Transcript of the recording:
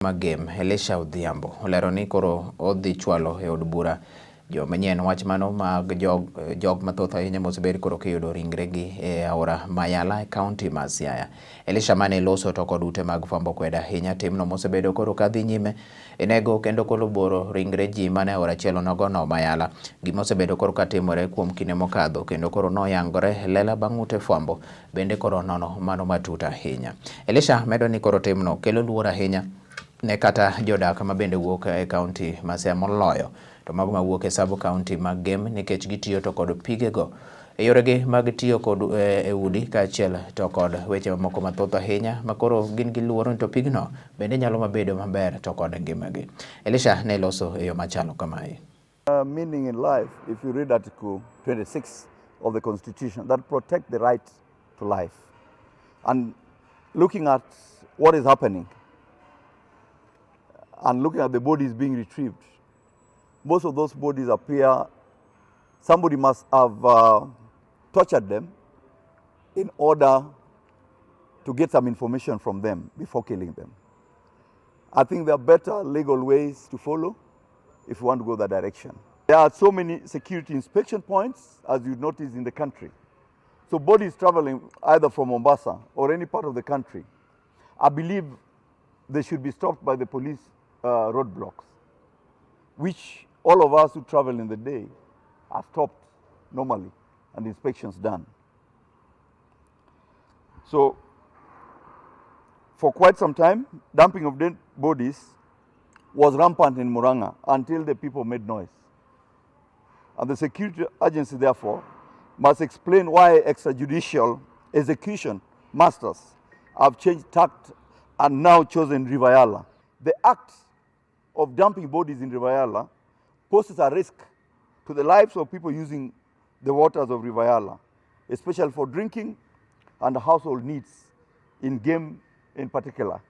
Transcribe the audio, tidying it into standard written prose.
Magem, Elisha Odhiambo, olero ni koro odhi chwalo e od bura jomanyien wach mano mag jog mathoth ahinya mosebed koro kiyudo ringregi e aora Mayala e kaunti ma Siaya. Elisha mane loso to kod ute mag fwambo kwedo ahinya timno mosebedo koro kadhi nyime e nego kendo kolo boro ringre ji mane aora achiel onogono Mayala. Gima osebedo koro katimore kuom kinde mokadho kendo koro noyangore e lela bang' ute fwambo bende koro nono mano matut ahinya. Elisha medo ni koro timno kelo luor ahinya ne kata jodak ma bende wuok e kaunti ma Siaya moloyo to mago mawuok e sub kaunti mag Gem nikech gitiyo to kod pigego e yoregi mag tiyo kod e udi kaachiel to kod weche mamoko mathoth ahinya ma koro gin gi luoro ni to pigno bende nyalo mabedo maber to kod ngimagi. Elisha ne loso e yo machalo kamae. Meaning in life, if you read Article 26 of the Constitution, that protect the right to life. And looking at what is happening and looking at the bodies being retrieved, most of those bodies appear, somebody must have tortured them in order to get some information from them before killing them. I think there are better legal ways to follow if you want to go that direction. There are so many security inspection points, as you notice, in the country. So bodies traveling either from Mombasa or any part of the country, I believe they should be stopped by the police roadblocks, which all of us who travel in the day are stopped normally and inspections done. So for quite some time, dumping of dead bodies was rampant in Murang'a until the people made noise. And the security agency, therefore, must explain why extrajudicial execution masters have changed tact and now chosen River Yala. The act of dumping bodies in River Yala poses a risk to the lives of people using the waters of River Yala, especially for drinking and household needs in Gem in particular.